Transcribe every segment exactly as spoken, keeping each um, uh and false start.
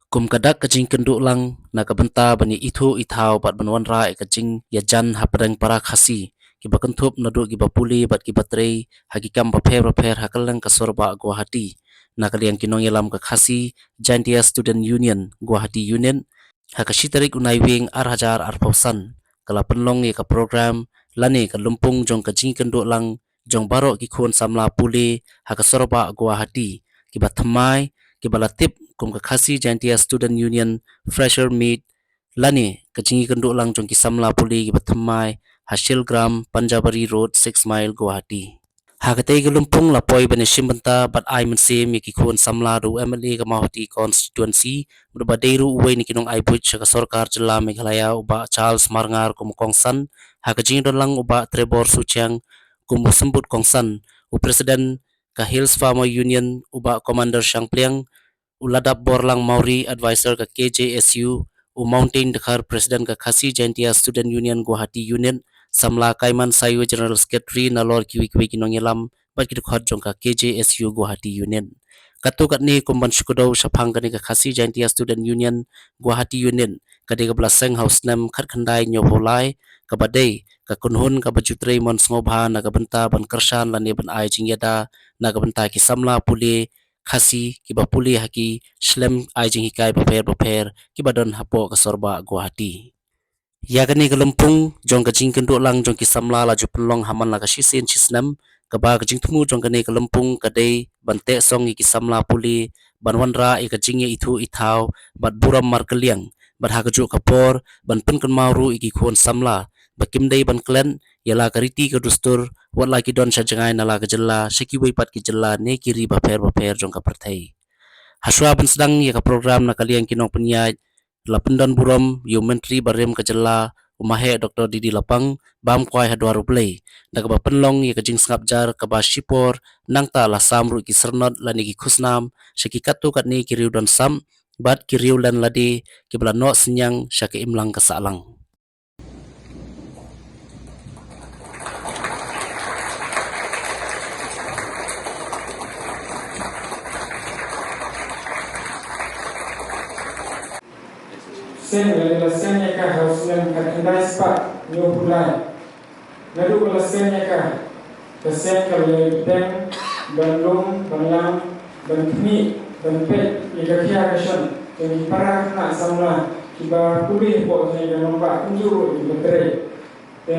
Kum ka dak ka jingkynduh lang na ka bynta ban ïa ithuh ithaw bad ban wanrah ïa ka jingïajan hapdeng para Khasi kiba kynthup naduh kiba pule bad kiba trei ha ki kam bapher bapher ha kylleng ka sor bah Guwahati. Na ka liang ki nongïalam ka Khasi Jaintia Student Union Guwahati Unit, ha ka shi tarik u Naiwieng ar hajar arphew san, ka la pynlong ïa ka program lane ka lympung jong ka jingkynduh lang jong baroh ki khun samla pule ha ka sor bah Guwahati, kiba thymmai, kiba la tip kum ka Khasi Jaintia Student Union Fresher Meet, lane ka jingkynduh lang jong ki samla pule kiba thymmai ha Shilgram, Panjabari Road, Six Mile, Guwahati. Ha katei ka lympung la poi ban ïashim bynta bad ai mynsiem ïa ki khun samla da u M L A ka Mawhati constituency, bad uba dei ruh uwei na ki nongai buit sha ka sorkar jylla Meghalaya, u Bah Charles Marngar, kum u kongsan, ha ka jingdon lang u Bah Trevor Suchiang kum u symbud kongsan, u president ka Hills Farmer Union, u Bah Commander Shangpliang, u Ladap Borlang Mawrie, advisor ka K J S U, u Mountain Dkhar, president ka Khasi Jaintia Student Union Guwahati Unit, samla Kaiman Sayu, general secretary, nalor kiwei kiwei ki nongïalam bad ki dkhot jong ka K J S U Guwahati Unit. Katto katne kum ban shu kdew shaphang kane ka Khasi Jaintia Student Union Guwahati Unit, ka dei kaba la seng ha u snem khatkhyndai hynñiewphew lai, kaba dei ka kynhun kaba ju trei mon sngewbha na ka bynta ban kyrshan lane ban ai jingïada na ka bynta ki samla pule Khasi kiba pule ha ki shlem ai jinghikai bapher bapher kiba don hapoh ka sor bah Guwahati. Ïa kane ka lympung jong ka jingkynduh lang jong ki samla la ju pynlong ha man la ka shisien shisnem, kaba ka jingthmu jong kane ka lympung ka dei ban teh song ïa ki samla pule, ban wanrah ïa ka jingïaithuh ithaw bad burom markylliang, bad ha kajuh ka por ban pynkynmaw ruh ïa ki khun samla ba kim dei ban klet ïa la ka riti ka dustur, wat la ki don sha jngai na la ka jylla sha kiwei pat ki jylla ne ki ri bapher bapher jong ka pyrthei. Hashwa ban sdang ïa ka program, na ka liang ki nongpynïaid la pyndon burom ïa u Myntri barim ka jylla, u Maheh Doctor D D Lapang, bam kwai ha dwar U Blei, da kaba pynlong ïa ka jingsngap jar kaba shipor nangta la sam ruh ki syrnod lane ki khusnam sha ki katto katne ki riew don sap bad ki riew len lade kiba la noh synñiang sha ka imlang ka sahlang. Seng lane la seng ïa ka ha u snem khatkhyndai spah hynñiewphew lai. Naduh ba la seng ïa ka, ka seng ka la ïai bteng ban lum, ban lam, ban khmih, ban peit ïa ka khia ka shon jong ki para khynnah samla kiba pule hapoh jong ka nongbah kumjuh ruh kiba trei. Te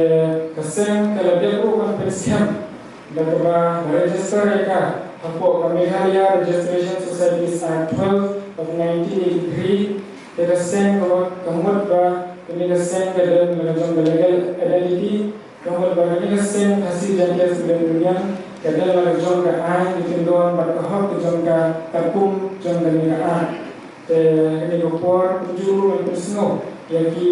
ka seng ka la dep ruh ban pynskhem da kaba register ïa ka hapoh ka Meghalaya Registration Societies Act twelve of nineteen eighty-three. Te ka seng ka, ka mut ba kane ka seng ka don la ka jong ka legal identity, ka mut ba kane ka seng Khasi Jaintia Student Union ka don la ka jong ka aiñ, ka kyndon bad ka hok ka jong ka katkum jong kane ka aiñ. Te kane ka por kumjuh ruh ngan pynsngew ïa ki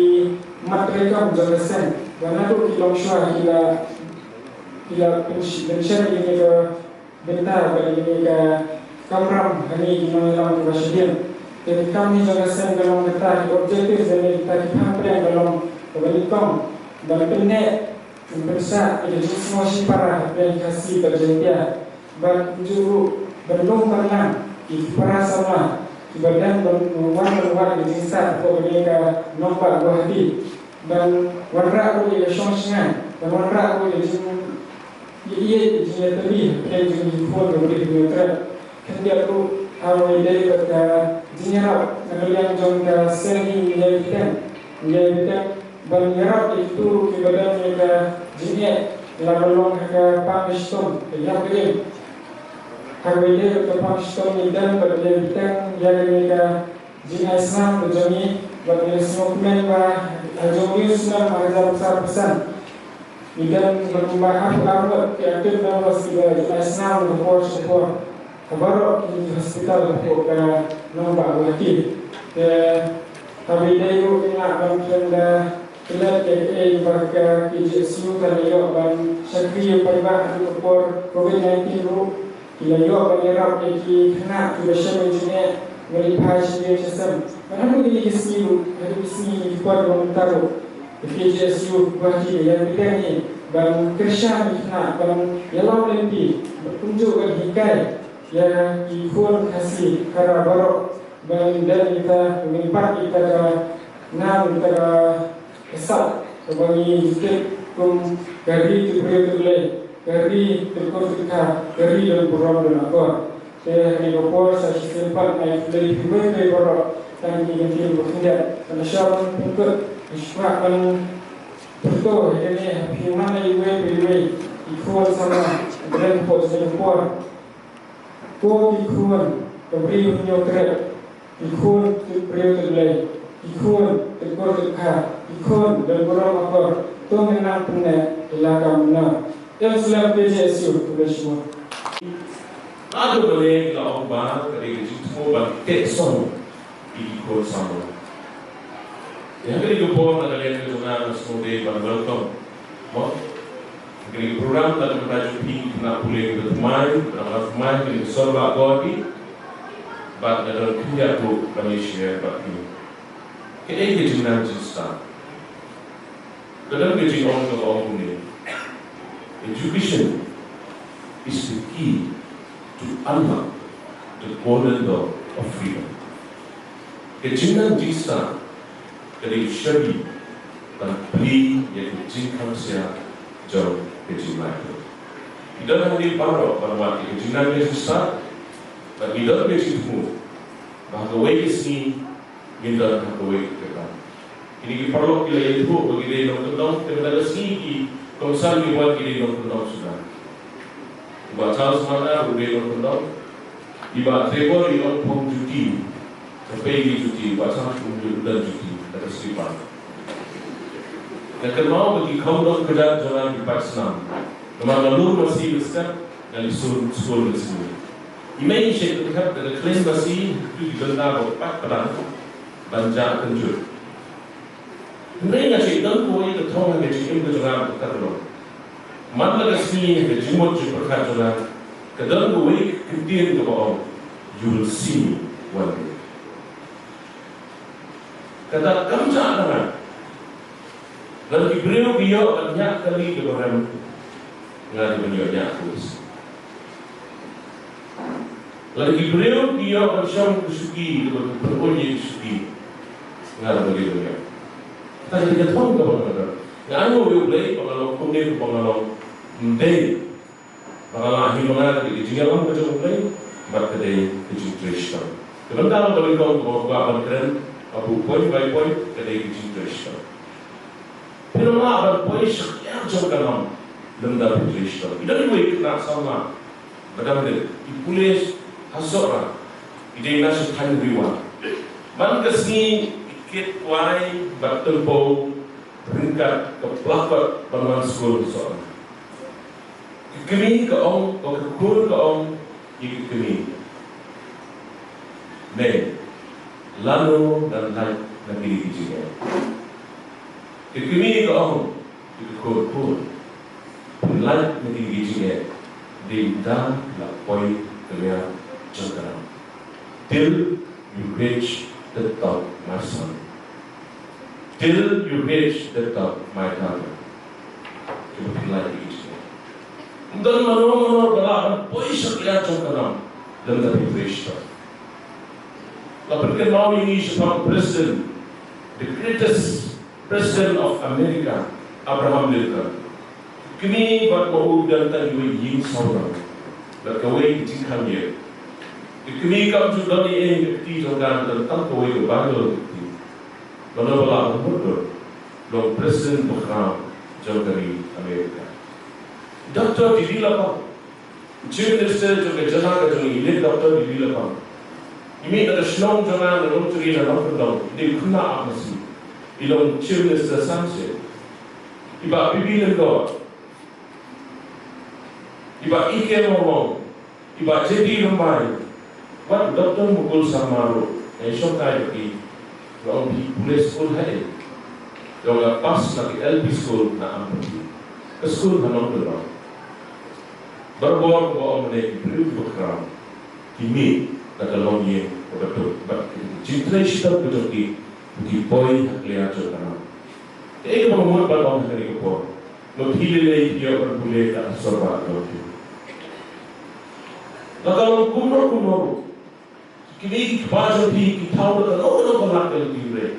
mat treikam jong ka seng ba naduh ki longshuwa ki la, ki la pynsh-, pynshem ïa kane ka bynta bad ïa kane ka kamram ha ngi ki nongïalam kiba shadien. Te ki kam hi jong ka seng ka long kata, ki objectives lane kita ki phang pdeng ka long kaba nyngkong ban pynneh, ban pynsah ïa ka jingsngew shipara hapdeng Khasi bad Jaintia. Bad kumjuh ruh ban lum ban lang ïa ki para samla kiba dang ban wan ban wad ïa ka jingstad hapoh kane ka nongbah Guwahati. Ban wanrah ruh ïa ka shong shngaiñ, ban wanrah ruh ïa ka jing, ïa, ïa ka jingïatylli hapdeng jong ki khun kiba rit hynñiew thread. Khyndiat ruh ha kaba ïadei bad ka jingïarap na ka liang jong ka seng, ngi ïai bteng, ngi ïai bteng ban ïarap ïa kito ruh kiba don ïa ka jingeh, la ka long ha ka pang ka shitom, ka ïap ka im. Ha kaba ïadei bad ka pang ka shitom, ngi don bad ngi ïai bteng ïa kane ka jingai snam ka jong ngi, bad ngi la sngewkmen ba ha jong u snem ar hajar arphew san, ngi don bad kumba arphew ar ngut ki active members kiba jingai snam na ka por sha ka por ha baroh ki hospital hapoh ka nongbah Guwahati. Te ha kaba ïadei ruh, ngi lah ban kren da klet ïa kaei ba ka K J S U ka la ïoh ban shakri ïa u paidbah haduh ka por covid nineteen ruh. Ki la ïoh ban ïarap ïa ki khynnah kiba shem ïa ka jingeh, ba leit phai sha ïing sha sem. Bad haduh kine ki sngi ruh, haduh ki sngi, ki por kiba mynta ruh, ka K J S U Guwahati ka ïai bteng hi ban kyrshan ïa ki khynnah, ban ïalam lynti, bad kumjuh ban hikai ïa ki khun Khasi Khara baroh Ba ngin dep ïa kata, ba ngin bat ïa kata ka nam, ïa kata ka sap, kaba ngi tip kum ka ri tip briew tip Blei, ka ri tip kur tip kha, ka ri don burom don akor. Te ha kane ka por sa shisien pat nga ai khublei ïa phi baroh, tang ki kyntien ba khyndiat. Ban ïa shah ban pynkut, ban sngap ban pyrto ïa kane ha phi man la iwei pa iwei, ki khun samla, ki kren hapoh jong ka por. Ko ki khun, ka briew hynñiew krep, ki khun tip briew tip Blei, ki khun tip kur tip kha, ki khun don burom akor, to ngin nang pynneh ïa la ka mynnor. Em slem K J S U, khublei shibun. Ado ba leh la ong ba ka dei ka jingthmu ban teh song ïa ki khun samla. Ïa kane ka por na ka liang ka jong nga nga sngewdei ban welcome. Mo? Kane ka program na ka bynta jong phi ki khynnah pule kiba thymmai, kiba dang thymmai, kane ka sor ba ko ki. Bad nga don khyndiat ruh ban ïa share bad phi. Kaei ka jingnang jingstad? Ka don ka jingong kaba ong kumne. Education is the key to unlock the golden door of freedom. Ka jingnang jingstad ka dei u shabi ban plie ïa ka jingkhang sia jong ka jinglaitluid. Ngi don hangne baroh ban wad ïa ka jingnang jingstad, bad ngi don ka jingthmu ba ha kawei ka sngi ngin don ha kawei ka kam. Kine ki paralok ki la ïathuh ba ki dei nongkyndong, te mynta ka sngi ki kongsan ki wan ki dei nongkyndong suda. U Bah Charles Marngar u dei nongkyndong. I Bah Trevor i ong phong juti. Ka pei ki juti, Bah Charles um ju don juti, kata slipper. Nga kynmaw ba ki khongdong kjat jong nga ki pait snam. Namar nga lum masi ka step, nga leit skul, skul ka sngi. I mei i shait pynthep da ka khlem masi, tu ki bynta ba pat padang ban jah kynjut. Hynrei nga shait don kawei ka thong ha ka jingim ka jong nga ba ka long. Man la ka sngi ha ka jingmut jingpyrkhat jong nga, ka don kawei ka ktien kaba ong, "You will see me one day." Kata kam jah na nga. Lada ki briew ki ïoh ban ñiah kali kaba rem, nga dei ban ïoh ñiah khublei. Lada ki briew ki ïoh ban shong ka shuki kaba ki pynhun ïa ka shuki, nga dei ban ïoh. Kata ka dei ka thong kaba nga don. Nga ainguh ïa U Blei ba nga long kumne, ba nga long ym dei ba nga lah hi ma nga, ka dei ka jingïalam ka jong U Blei bad ka dei ka jingtrei shitom. Te mynta ka dei ka long kaba nga kwah ban kren, ka buh point by point, ka dei ka jingtrei shitom. Phin ym lah ban poi sha ka jong ka nam lymda phi trei shitom. I don iwei i khynnah samla ba dang rit, i pule ha Sohra, i dei na sha thaiñ Riwa. Man ka sngi i kit kwai bad tympew ryngkat ka placard ban wan skul ha Sohra. Ka kmie ka ong, ka khun ka ong ïa ka kmie, "Mei, lano ngan lait na kine ki jingeh?" Ka kmie ka ong ïa ka khun, "Khun, phin lait na kine ki jingeh dei ynda la poi ka liar jong ka nam." Till you reach the top, my son. Till you reach the top, my daughter. Kiba pynlait ïa ki jingeh. Ym don mano mano ba lah ban poi sha ka liar jong ka nam lymda phi trei shitom. La pynkynmaw ïa ngi shaphang President, the greatest President of America, Abraham Lincoln. Kmie bad ma u don tang iwei ïing saw nong bad kawei ka jingkhang ïing. Ka kmie kam ju don ei ei ha ka kti jong ka, don tang kawei ka Baibl ha ka kti. Mano ba lah ban mutdur long president bakhraw jong ka ri Amerika? Doctor Didi Lapang, Chief Minister jong ka jylla ka jong ngi, i late Doctor Didi Lapang. I mih na ka shnong jong nga na Nongthymmai na Nongkyndong, i dei u khynnah ap masi. I long Chief Minister san sien. I Bah P B Lyngdoh, i Bah E K Mawlong, i Bah J D Rymbai, wat Doctor Mukul Sangma ruh, nga ïashong kai bad ki, nga ong, "Phi pule skul ha ei?" Nga ong, "Nga pass na ka L P school na Ampati, ka skul ha Nongkyndong." Barabor kaba ong mynne, ki briew kiba khraw ki mih na ka longïing kaba duk, bad ki jingtrei shitom ka jong ki, ki poi ha ka liar jong ka nam. Kaei kaba nga mut ban ong ha kane ka por, ma phi lei lei phi ïoh ban pule ka Sorbah Jyoti. La ka long kumno kumno ruh, Kine ki kpa jong phi ki thaw da kano kano ka lad ka lynti hynrei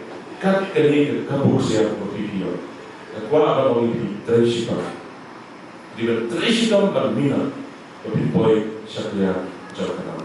kat kane ka kabu ksiar ba phi phi ïoh. Nga kwah ban ong ïa phi, trei shitom. Dei ban trei shitom ban minot ba phin poi sha ka liang jong ka nam.